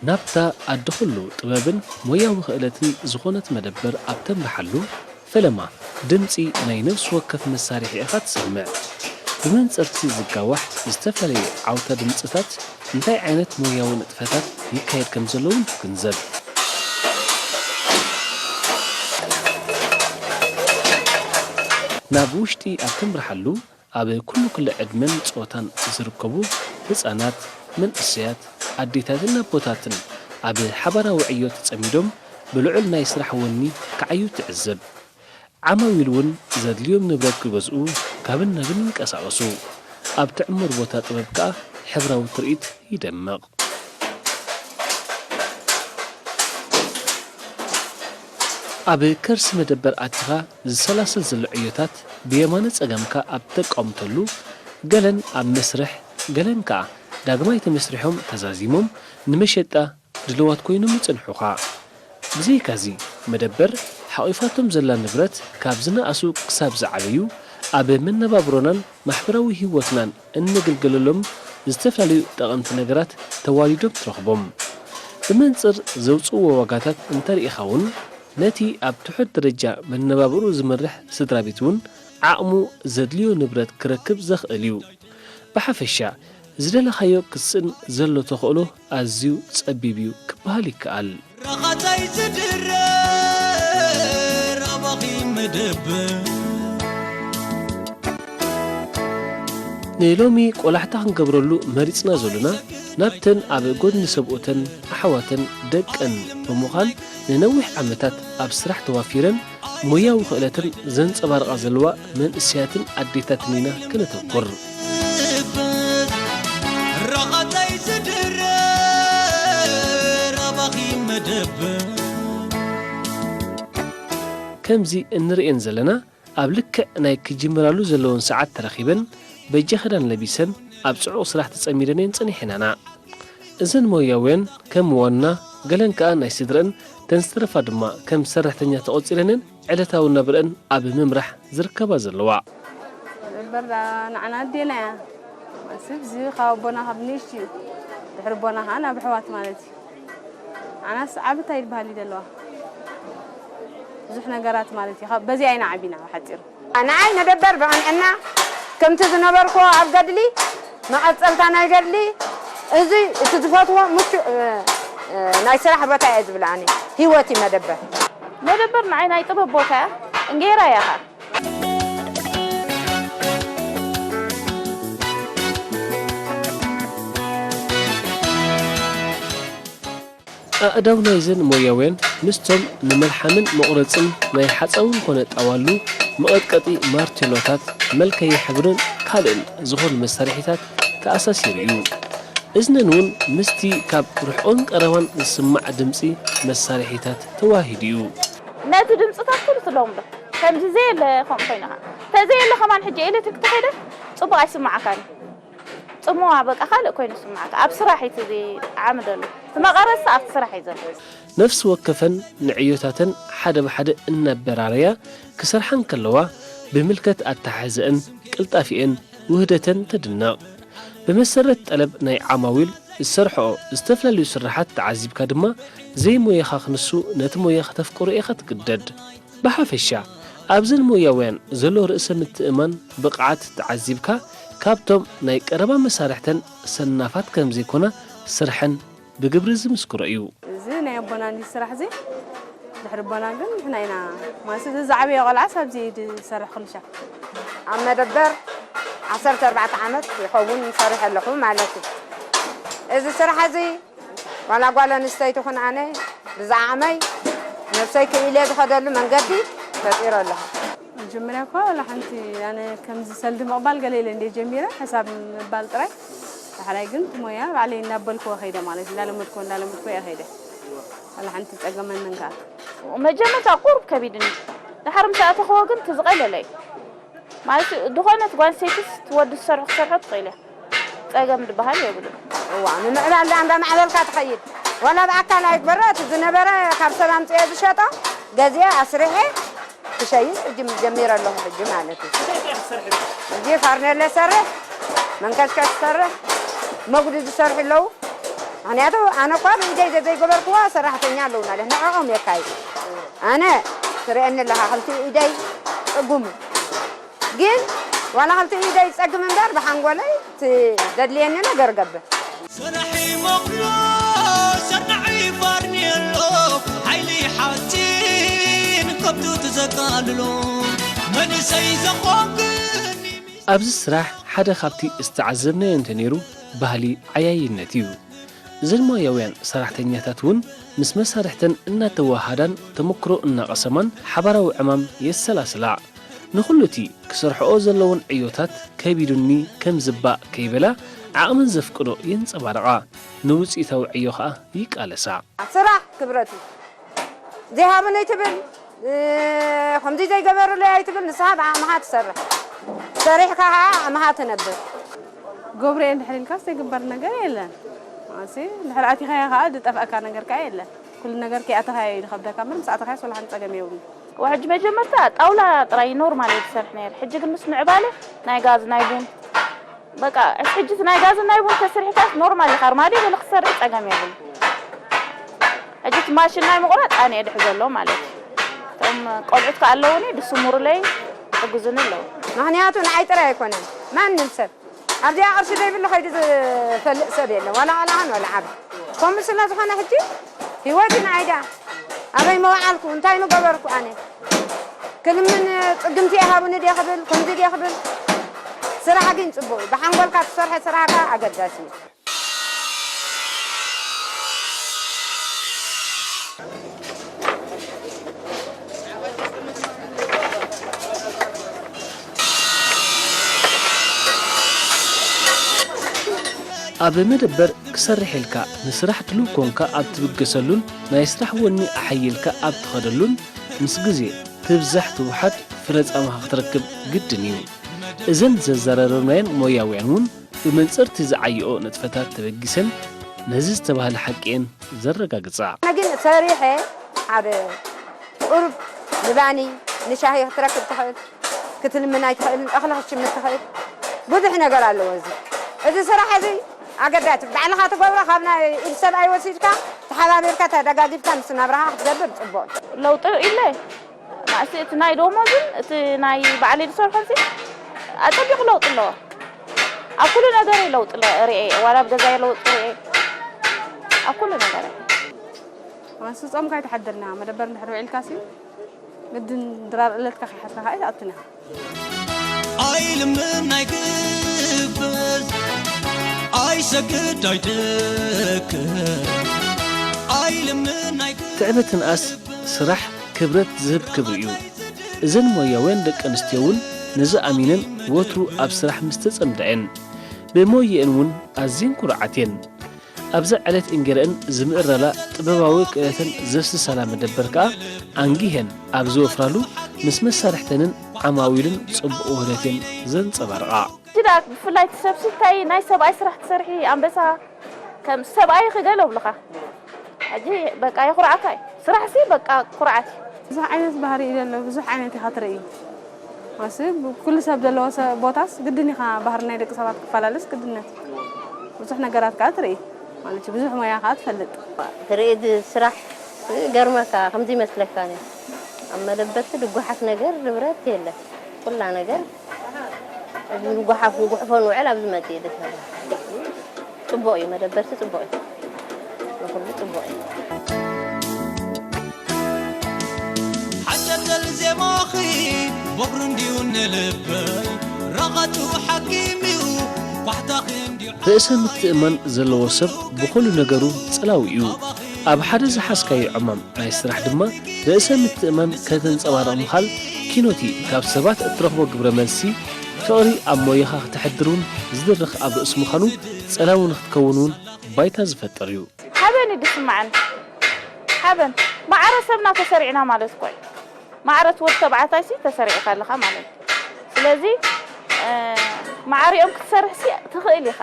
ናብታ ኣደ ኩሉ ጥበብን ሞያዊ ክእለትን ዝኾነት መደበር ኣብ ተምርሓሉ፣ ፈለማ ድምጺ ናይ ነፍሲ ወከፍ መሳርሒ ኢኻ ትሰምዕ። ብመንጽር'ቲ ዝጋዋሕ ዝተፈላለየ ዓውታ ድምጽታት እንታይ ዓይነት ሞያዊ ንጥፈታት ይካየድ ከም ዘሎ እውን ትግንዘብ። ናብ ውሽጢ ኣብ ተምርሓሉ፣ ኣብ ኩሉ ክሊ ዕድመን ጾታን ዝርከቡ ህጻናት፣ መንእሰያት፣ ኣዴታትን ኣቦታትን ኣብ ሓባራዊ ዕዮ ተጸሚዶም ብልዑል ናይ ስራሕ ወኒ ክዓዩ ትዕዘብ። ዓማዊል እውን ዘድልዮም ንብረት ክገዝኡ ካብን ናብን ይንቀሳቐሱ። ኣብቲ ዕሙር ቦታ ጥበብ ከኣ ሕብራዊ ትርኢት ይደምቕ። ኣብ ከርሲ መደበር ኣቲኻ ዝሰላሰል ዘሎ ዕዮታት ብየማነ ጸጋምካ ኣብ ተቃውምተሉ፣ ገለን ኣብ መስርሕ፣ ገለን ከኣ ዳግማይ ተመስሪሖም ተዛዚሞም ንመሸጣ ድልዋት ኮይኖም ይጸንሑኻ። ብዘይካዚ፣ መደበር ሓቒፋቶም ዘላ ንብረት ካብ ዝነኣሱ ክሳብ ዝዓበዩ ኣብ መነባብሮናን ማሕበራዊ ህይወትናን እንግልገለሎም ዝተፈላለዩ ጠቐምቲ ነገራት ተዋዲዶም ትረኽቦም። ብመንጽር ዘውጽእዎ ዋጋታት እንተርኢኻ እውን፣ ነቲ ኣብ ትሑት ደረጃ መነባብርኡ ዝመርሕ ስድራ ቤት እውን ዓቕሙ ዘድልዮ ንብረት ክረክብ ዘኽእል እዩ። ብሓፈሻ፣ ዝደለኻዮ ክትስእን ዘሎ ተኽእሎ ኣዝዩ ጸቢብ እዩ ክበሃል ይከኣል። ረኻታይ ዝድረር ኣባኺ መደብ። ንሎሚ ቆላሕታ ክንገብረሉ መሪጽና ዘሎና፣ ናብተን ኣብ ጎድኒ ሰብኡተን፣ ኣሕዋተን፣ ደቀን ብምዃን ንነዊሕ ዓመታት ኣብ ስራሕ ተዋፊረን፣ ሞያዊ ክእለተን ዘንጸባርቓ ዘለዋ መንእሰያትን ኣዴታትን ኢና ከነተኩር። ረቐተይ ዝድረር ኣባኺ መደብ። ከምዚ እንርእየን ዘለና፣ ኣብ ልክዕ ናይ ክጅምራሉ ዘለዎን ሰዓት ተረኺበን፣ በጃ ክዳን ለቢሰን፣ ኣብ ጽዑቕ ስራሕ ተጸሚደን እየን ጸኒሐናና። እዘን ሞያውያን ከም ዋና፣ ገለን ከኣ ናይ ስድረን፣ ተን ዝተረፋ ድማ ከም ሰራሕተኛ ተቖጺረን እየን ዕለታዊ ናብረአን ኣብ ምምራሕ ዝርከባ ዘለዋ። መደበር ንዓና ኣዴና እያ። ማስብ እዚ ካብ ኣቦና ካብ ንእሽትኡ፣ ድሕሪ ኣቦና ከኣ ናብ ኣሕዋት ማለት እዩ። ኣናስ ዓብታ ይበሃል እዩ ዘለዋ። ብዙሕ ነገራት ማለት እዩ። ካብ በዚኣ ኢና ዓቢና ብሓጺሩ። ንዓይ መደበር ብቕንዕና ከምቲ ዝነበርኩዎ ኣብ ገድሊ፣ መቐጸልታ ናይ ገድሊ፣ እዚ እቲ ዝፈትዎ ምቹእ፣ እ፣ እ፣ ናይ ስራሕ ቦታ እየ ዝብል ኣነ። ህይወት እዩ መደበር። መደበር ንዓይ ናይ ጥበብ ቦታ እያ። እንጌራ እያ ኸኣ። ኣእዳው ናይዘን ሞያውያን ምስቶም ንመልሓምን መቑረጽን ናይ ሓጻውን ኮነ ጣዋሉ፣ መቐጥቀጢ ማርቴሎታት፣ መልከዪ ሕብርን ካልእን ዝኾኑ መሳርሒታት ተኣሳሲሩ እዩ። እዝነን እውን ምስቲ ካብ ርሕቑን ቀረባን ዝስማዕ ድምጺ መሳርሒታት ተዋሂዱ እዩ። ነቲ ድምጽታት ኩሉ ትለውም ዶ? ከምዚ ዘየለ ከምኡ ኮይኑ ኸዓ። ተዘየለ ከማን ሕጂ ኤሌክትሪክ ተኸይደ ጽቡቕ ኣይስምዓካን እዩ። ጽምዋ በቃ ካልእ ኮይኑ ይስምዓካ። ኣብ ስራሕ እዩ እቲ ጣዕሚ ደሎ። እቲ መቐረትሲ ኣብቲ ስራሕ እዩ ዘሎ። ነፍሲ ወከፈን ንዕዮታተን ሓደ ብሓደ እናበራረያ ክሰርሓ እንከለዋ፣ ብምልከት ኣተሓሕዘአን፣ ቅልጣፊአን፣ ውህደተን ተድነቕ። ብመሰረት ጠለብ ናይ ዓማዊል ዝሰርሕኦ ዝተፈላለዩ ስርሓት ተዓዚብካ ድማ፣ ዘይሞያኻ ክንሱ ነቲ ሞያ ከተፍቅሮ ኢኻ ትግደድ። ብሓፈሻ፣ ኣብዘን ሞያውያን ዘሎ ርእሰ ምትእምማን ብቕዓት ተዓዚብካ፣ ካብቶም ናይ ቀረባ መሳርሕተን ሰናፋት ከም ዘይኮና ስርሐን ብግብሪ ዝምስክሮ እዩ። እዚ ናይ ኣቦና እንዲ ስራሕ እዚ፣ ድሕሪ ኣቦና ግን ንሕና ኢና። ማለት እዚ ዝዓበየ ቆልዓስ ኣብዚ እዩ ዝሰርሕ ኩሉ ሻዕ። ኣብ መደበር ዓሰርተ ኣርባዕተ ዓመት ይኸውን ሰሪሐ ኣለኹ ማለት እዩ። እዚ ስራሕ እዚ ዋላ ጓል ኣንስተይቲ ኩን ኣነ ብዛዕመይ ነብሰይ ክኢለ ዝኸደሉ መንገዲ ፈጢረ ኣለኹ። መጀመርያ እኳ ዋላ ሓንቲ ኣነ ከምዚ ሰልዲ ምቕባል ገለ ኢለ እንደ ጀሚረ፣ ሕሳብ ምባል ጥራይ። ዳሕራይ ግን እቲ ሞያ ባዕለይ እናበልክዎ ከይደ ማለት እዩ። እንዳለመድክዎ፣ እንዳለመድክዎ እየ ከይደ። ዋላ ሓንቲ ጸገመንን ከኣ። መጀመርታ ቁሩብ ከቢድኒ። ድሓር ምስ ኣተኽዎ ግን እቲ ዝቐለለ እዩ። ማለት ዝኾነት ጓል ኣንስተይቲስ እቲ ወዲ ዝሰርሖ ክሰርሖ ትኽእል እያ። ጸገም ዝበሃል የብሉን። እዋ፣ ምምዕባል ደኣ እንዳማዕበልካ ትኸይድ። ዋላ ብኣካል ኣይግበረ፣ እቲ ዝነበረ ካብ ሰብ ኣምጽኤ ዝሸጦ ገዚኤ ኣስሪሐ ክሸይጥ ሕጂ ጀሚረ ኣለኹ ሕጂ ማለት እዩ። እንታይ እንታይ ትሰርሒ? ሕጂ ፋርኔሎ እሰርሕ፣ መንከሽከሽ እሰርሕ፣ መጉዲ ዝሰርሑ ኣለዉ። ምኽንያቱ ኣነ እኳ ብኢደይ ዘዘይገበርክዋ ሰራሕተኛ ኣለውና ለ ንዕኦም የካይ ኣነ ትርእየኒ ኣለኻ ክልቲ ኢደይ ጽጉም ግን ዋላ ክልቲ ኢደይ ጸግም እምበር ብሓንጎለይ ዘድልየኒ ነገር ገብር። ሰራሒ ሞክሎ ሰናዒ ፋርኔሎ ሓይሊ ሓፂን ከብቱ ትዘቃልሎ መንእሰይ ዘኾንክኒ ኣብዚ ስራሕ ሓደ ካብቲ ዝተዓዘብናዮ እንተነይሩ ባህሊ ዓያይነት እዩ። እዘን ሞያውያን ሰራሕተኛታት እውን ምስ መሳርሕተን እናተወሃሃዳን ተመክሮ እናቐሰማን ሓባራዊ ዕማም የሰላስላ። ንኹሉ እቲ ክሰርሕኦ ዘለወን ዕዮታት ከቢዱኒ ከም ዝባእ ከይበላ ዓቕመን ዘፍቅዶ የንጸባርቓ። ንውፅኢታዊ ዕዮ ኸኣ ይቃለሳ። ስራሕ ክብረት እዩ። ዘይሃቡኒ ኣይትብል፣ ከምዚ ዘይገበሩለይ ኣይትብል፣ ንስኻ ብዓቕምኻ ትሰርሕ። ሰሪሕካ ኸዓ ዓቕምኻ ትነብር። ገብረ እንድሕር ኢልካስ ዘይግበር ነገር የለን። ኣሲ እንድሕር ኣቲኻዮ ኸዓ ዝጠፍኣካ ነገር ከኣ የለን። ኩሉ ነገር ከይኣተኻዮ እዩ ዝኸብደካ እምበር ምስ ኣተኻዮ ወላ ሓንቲ ጸገም የብሉን። ሕጂ መጀመርታ ጣውላ ጥራይ ኖርማል እየ ዝሰርሕ ነይረ። ሕጂ ግን ምስ ምዕባለ ናይ ጋዝ ናይ ቡን በቃ ሕጂ ናይ ጋዝን ናይ ቡን ተስርሕካስ ኖርማል ኢኻ ኣርማድዮ ገለ ክትሰርሕ ጸገም የብሉ። ሕጂ እቲ ማሽን ናይ ምቑራጽ ኣነ እየ ድሕዞ ኣለዎ ማለት እዩ። እቶም ቆልዑት ከኣ ኣለዉኒ ድስምሩለይ ይሕግዙኒ ኣለዉ። ምኽንያቱ ንዓይ ጥራይ ኣይኮነን ማንም ሰብ ኣብዚኣ ቅርሺ ዘይብሉ ከይዱ ዝፈልጥ ሰብ የለን ዋላ ቆልዓ ወላ ዓቢ ከምኡ ስለ ዝኾነ ሕጂ ህይወቲ ንዓይ ድኣ ኣበይ ምወዓልኩ እንታይ ምገበርኩ ኣነ ክልምን ጽግምቲ ይሃቡኒ ድየ ክብል ከምዚ ድየ ክብል ስራሕ ግን ጽቡቕ እዩ ብሓንጎልካ ትሰርሐ ስራሕ ከኣ ኣገዳሲ እዩ። ኣብ መደበር ክሰርሕ ኢልካ ንስራሕ ድሉው ኮንካ ኣብ ትብገሰሉን ናይ ስራሕ ወኒ ኣሐይልካ ኣብ ትኸደሉን ምስ ግዜ ትብዛሕ ትውሓድ ፍረ ጻማኻ ክትረክብ ግድን እዩ። እዘን ዘዘራረብናየን ሞያውያን እውን ብመንጽር እቲ ዝዓይኦ ንጥፈታት ተበጊሰን ነዚ ዝተባህለ ሓቂ እየን ዘረጋግጻ። ኣነ ግን ሰሪሐ ሓደ ቁሩብ ንባኒ ንሻሂ ክትረክብ ትኽእል ክትልምን ኣይትኽእልን እኽሊ ክትሽምት ትኽእል ብዙሕ ነገር ኣለዎ እዚ እዚ ስራሕ እዚ ኣገዳሲ ባዕልኻ ትገብሮ ካብ ናይ ኢድ ሰብ ኣይወሲድካ ተሓባቢርካ ተደጋጊፍካ ምስ ናብራኻ ክትገብር ፅቡቕ እዩ። ለውጢ ኢለ ማእሲ እቲ ናይ ደሞዝን እቲ ናይ ባዕለይ ዝሰርሖን ሲ ኣጸቢቑ ለውጢ ኣለዎ። ኣብ ኩሉ ነገረይ ለውጢ ሪኤ ዋላ ኣብ ገዛይ ለውጢ ሪኤ ኣብ ኩሉ ነገረይ። ማእሲ ጾምካ ኣይትሓድርና መደበር እንድሕር ውዒልካ ሲ ግድን ድራር እለትካ ከይሓዝካ ከዓ ኣይትኣቱን ኢኻ። ኣይልምን ኣይግበዝ ኣይሰግድ ኣይደክር ኣይልምን ኣይግበዝ ትዕበትንኣስ ስራሕ ክብረት ዝህብ ክብሪ እዩ። እዘን ሞያውያን ደቂ ኣንስትዮ እውን ነዚ ኣሚነን ወትሩ ኣብ ስራሕ ምስ ተጸምዳ እየን። ብሞየአን እውን ኣዝየን ኩሩዓት እየን። ኣብዛ ዕለት እንጌረአን ዝምእረላ ጥበባዊ ክእለተን ዘፍስሳላ መደበር ከኣ ኣንጊሀን ኣብ ዝወፍራሉ ምስ መሳርሕተንን ዓማዊልን ጽቡቕ ውህደት እየን ዘንጸባርቓ። ሕጂ ደኣ ብፍላይ እቲ ሰብሲ እንታይ ናይ ሰብኣይ ስራሕ ትሰርሒ ኣንበሳ ከም ሰብኣይ ክገለ ብልኻ ሕጂ በቃ የኹርዓካ እዩ ስራሕሲ በቃ ኩርዓት እዩ። ብዙሕ ዓይነት ባህሪ እዩ ዘሎ ብዙሕ ዓይነት ኢኻ ትርኢ። ኣስ ኩሉ ሰብ ዘለዎ ሰብ ቦታስ ግድን ኢኻ ባህሪ ናይ ደቂ ሰባት ክፈላለስ ግድነት ብዙሕ ነገራት ከዓ ትርኢ ማለት እዩ ብዙሕ ሞያ ከዓ ትፈልጥ። ትርኢ እቲ ስራሕ ይገርመካ ከምዚ ይመስለካ ነይሩ ኣብ መደበርቲ ድጓሓፍ ነገር ንብረት የለን ኩላ ነገር እዚ ንጓሓፍ ንጉሕፎ ንውዕል ኣብዚ መፅእ ደስ ይብል ፅቡቕ እዩ መደበርቲ ፅቡቕ እዩ ንኹሉ ፅቡቕ እዩ ሓጨተል ዜማኺ ቦኽሪ እንድዩ ንልበይ ረቐቱ ሓኪም እዩ ኳሕታኺ እንድዩ ርእሰ ምትእማን ዘለዎ ሰብ ብኹሉ ነገሩ ጸላዊ እዩ። ኣብ ሓደ ዝሓዝካዮ ዕማም ናይ ስራሕ ድማ ርእሰ ምትእማን ከተንጸባርቕ ምኻል ኪኖቲ ካብ ሰባት እትረኽቦ ግብረ መልሲ ፍቕሪ ኣብ ሞያኻ ክተሕድር እውን ዝድርኽ ኣብ ርእሲ ምዃኑ ጸላዊ ንኽትከውን እውን ባይታ ዝፈጥር እዩ። ሓበን እዩ ዝስምዓኒ ሓበን ማዕረ ሰብና ተሰሪዕና ማለት እኮ እዩ። ማዕረ እቲ ወዲ ተባዕታይ ሲ ተሰሪዕካ ኣለኻ ማለት እዩ። ስለዚ ማዕሪኦም ክትሰርሕ ሲ ትኽእል ኢኻ።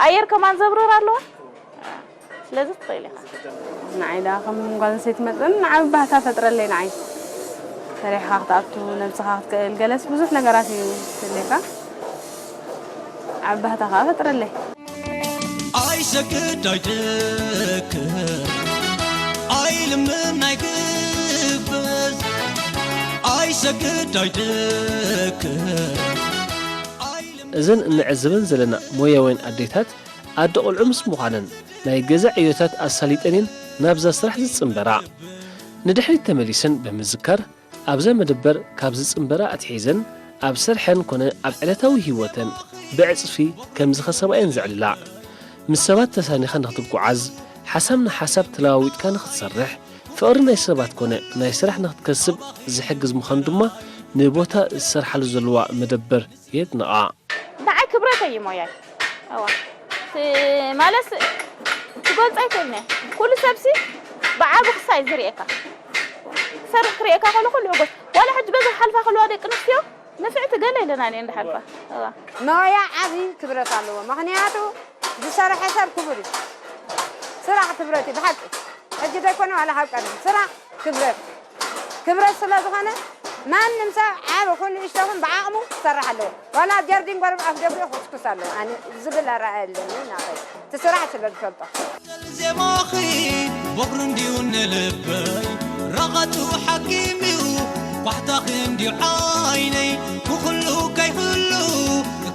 ኣየር ከማን ዘብርር ኣለዋ። ስለዚ ትኽእል ኢኻ። ንዓይ ደኣ ከም ጓል ኣንስተይቲ መጠን ንዓቢ ባህታ ፈጥረለይ ንዓይ ሰሪሕኻ ክትኣቱ ነብስኻ ክትክእል ገለስ ብዙሕ ነገራት እዩ ዘድልየካ ዓቢ ባህታ ከዓ ፈጥረለይ። ኣይሰግድ ኣይደክር ኣይልምን ኣይግበዝ ኣይሰግድ ኣይደክር ኣይልምን እዘን እንዕዘበን ዘለና ሞያውያን ኣዴታት ኣደ ቆልዑ ምስ ምዃነን ናይ ገዛ ዕዮታት ኣሳሊጠን እየን ናብዛ ስራሕ ዝጽንበራ። ንድሕሪት ተመሊሰን ብምዝካር ኣብዛ መደበር ካብ ዝጽንበራ ኣትሒዘን ኣብ ስርሐን ኮነ ኣብ ዕለታዊ ህይወተን ብዕጽፊ ከም ዝኸሰባ እየን ዘዕልላ። ምስ ሰባት ተሳኒኻ ንኽትጓዓዝ፣ ሓሳብ ንሓሳብ ተለዋዊጥካ ንኽትሰርሕ፣ ፍቕሪ ናይ ሰባት ኮነ ናይ ስራሕ ንኽትከስብ ዝሕግዝ ምዃኑ ድማ ንቦታ ዝሰርሓሉ ዘለዋ መደበር የድንቓ። ንዓይ ክብረተይ እዩ ሞያይ። እዋ። ስ-፣ ማለትስ ክገልጾ ኣይክእልን እየ። ኩሉ ሰብሲ ብዓቢ ክሳይ ዝርእየካ። ክሰርሕ ክርእየካ ከሎ ኩሉ ሕጎስ። ዋላ ሕጂ በዚ ክሓልፋ ከለዋ ደቂ ኣንስትዮ ንፍዕቲ ገለ ኢለናን እየን ዝሓልፋ። እዋ። ሞያ ዓቢ ክብረት ኣለዎ። ምኽንያቱ ዝሰርሐ ሰብ ክቡር እዩ። ስራሕ ክብረት እዩ ብሓቂ። ሕጂ ዘይኮነ ዋላ ካብ ቀደም። ስራሕ ክብረት። ክብረት ስለ ዝኾነ ማንም ሰብ ዓቢ ኩን ንእሽቶ ኩን ብዓቕሙ ክሰርሕ ኣለዎ። ዋላ ጀርዲን ጎረብ ኣፍ ደጉ ይኹስኩስ ኣለዎ። ኣነ ዝብል ኣረኣእያ የለኒ ናተይ። እቲ ስራሕ ስለ ዝፈልጦ። ዜማኺ ቦኽሪ እንድዩ ንልበይ ረቐቱ ሓኪም እዩ ኳሕታኺ እንድዩ ዓይነይ ብኹሉ ከይህሉ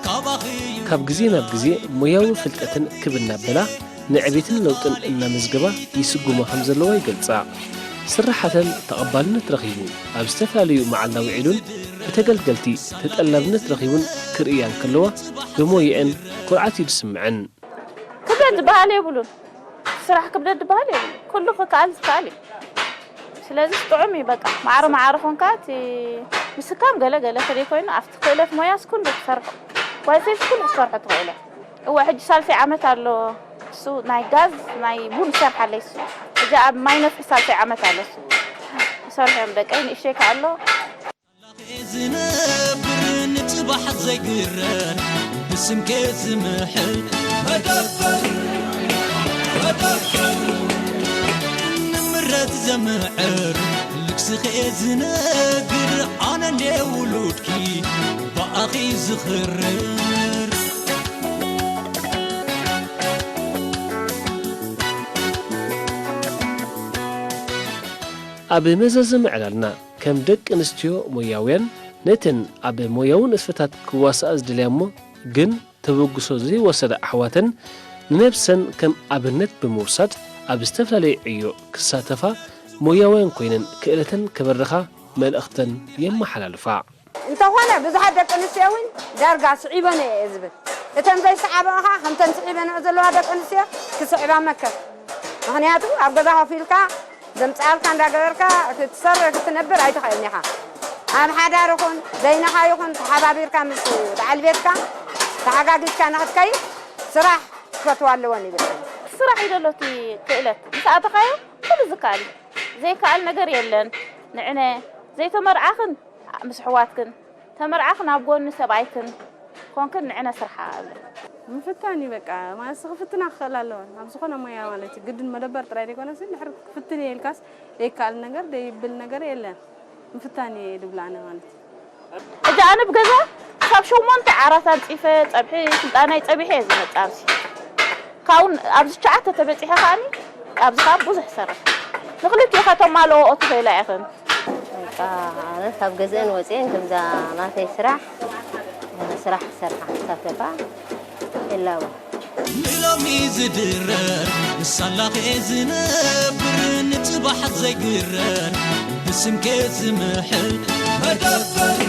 ካባኺ እዩ ካብ ግዜ ናብ ግዜ ሞያዊ ፍልጠትን ክብ እናበላ ንዕቤትን ለውጥን እናመዝገባ ይስጉማ ከም ዘለዋ ይገልጻ። ስርሓተን ተቐባልነት ረኺቡ ኣብ ዝተፈላለዩ መዓላ ውዒሉን ብተገልገልቲ ተጠላብነት ረኺቡን ክርእያ እንከለዋ ብሞየአን ኩርዓት እዩ ዝስምዐን። ክብደት ዝበሃል የብሉን። ስራሕ ክብደት ዝበሃል የብሉን። ኩሉ ክከኣል ዝከኣል እዩ። ስለዚ ጥዑም እዩ በቃ። ማዕረ ማዕረ ኾንካ እቲ ምስካም ገለ ገለ ተደይ ኮይኑ ኣብቲ ክእለት ሞያስ ኩሉ ትሰርሖ። ጓል ኣንስተይቲ ኩሉ ክትሰርሖ ትኽእሎ። እወ ሕጂ ሳልሰይ ዓመት ኣሎ። እሱ ናይ ጋዝ ናይ ቡን ይሰርሓለይ እሱ። ሕጂ ኣብ ማይ ነፍሒ ሳልሰይ ዓመት ኣሎ እሱ። ይሰርሑ እዮም ደቀይ ንእሽተይ ከኣ ኣሎ። ዝነብር ንጽባሕ ዘይግረር ብስምከ ዝምሕል መደበር መደበር ንምረት ዘምዕር ልክስኸ ዝነግር ኣነ እንደ ውሉድኪ ብኣኺ ዝኽርር ኣብ መዘዘ ምዕላልና ከም ደቂ ኣንስትዮ ሞያውያን ነተን ኣብ ሞያዊ ንጥፈታት ክዋስኣ ዝደልያ እሞ ግን ተበግሶ ዘይወሰዳ ኣሕዋተን ንነብሰን ከም ኣብነት ብምውሳድ ኣብ ዝተፈላለየ ዕዮ ክሳተፋ ሞያውያን ኮይነን ክእለተን ከበርኻ መልእኽተን የመሓላልፋ። እንተኾነ ብዙሓት ደቂ ኣንስትዮ እውን ዳርጋ ስዒበንኦ እየ ዝብል። እተን ዘይሰዓባኦ ኸዓ ከምተን ስዒበንኦ ዘለዋ ደቂ ኣንስትዮ ክስዕባ መከር። ምኽንያቱ ኣብ ገዛ ኮፍ ኢልካ ዘምጽኣልካ እንዳገበርካ ክትሰርሕ ክትነብር ኣይትኽእልን ኢኻ። ኣብ ሓዳር ይኹን በይንኻ ይኹን ተሓባቢርካ ምስ በዓል ቤትካ ተሓጋጊዝካ ንኽትከይድ ስራሕ ክፈትዋ ኣለወን ይብል። ስራሕ እዩ ዘሎ እቲ ክእለት። ምስ ኣተኻዮ ኩሉ ዝከኣል እዩ። ዘይከኣል ነገር የለን። ንዕነ ዘይተመርዓኽን ምስ ኣሕዋትክን፣ ተመርዓኽን ኣብ ጎኒ ሰብኣይክን ኮንክን ንዕነ ስርሓ እብለን። ምፍታን እዩ በቃ። ማለት ክፍትና ክኽእል ኣለወን። ኣብ ዝኾነ ሞያ ማለት እዩ። ግድን መደበር ጥራይ ዘይኮነስ እንድሕር ክፍትን እየ ኢልካስ ዘይከኣል ነገር ዘይብል ነገር የለን። ምፍታን እየ ድብል ኣነ ማለት እዩ። ሕጂ ኣነ ብገዛ ክሳብ ሸሞንተ ዓራት ኣንጺፈ፣ ጸብሒ ስልጣናይ ጸቢሐ እየ ዝመጽእ ኣብዚ። ካብኡ ኣብዚ ትሽዓተ ተበጺሐ ከኣኒ ኣብዚ ካብ ብዙሕ ይሰርሕ። ንኽልቲኡ ከተማልኦ ትኽእላ ኢኽን። በቃ ኣነ ካብ ገዝአን ወፅአን ከምዛ ናተይ ስራሕ ስራሕ ክሰርሓ ክሳተፋ ይላቦ። ንሎሚ ዝድረር ንሳላኸ ዝነብር ንፅባሕ ዘይግረር ብስምከ ዝምሕል መደበር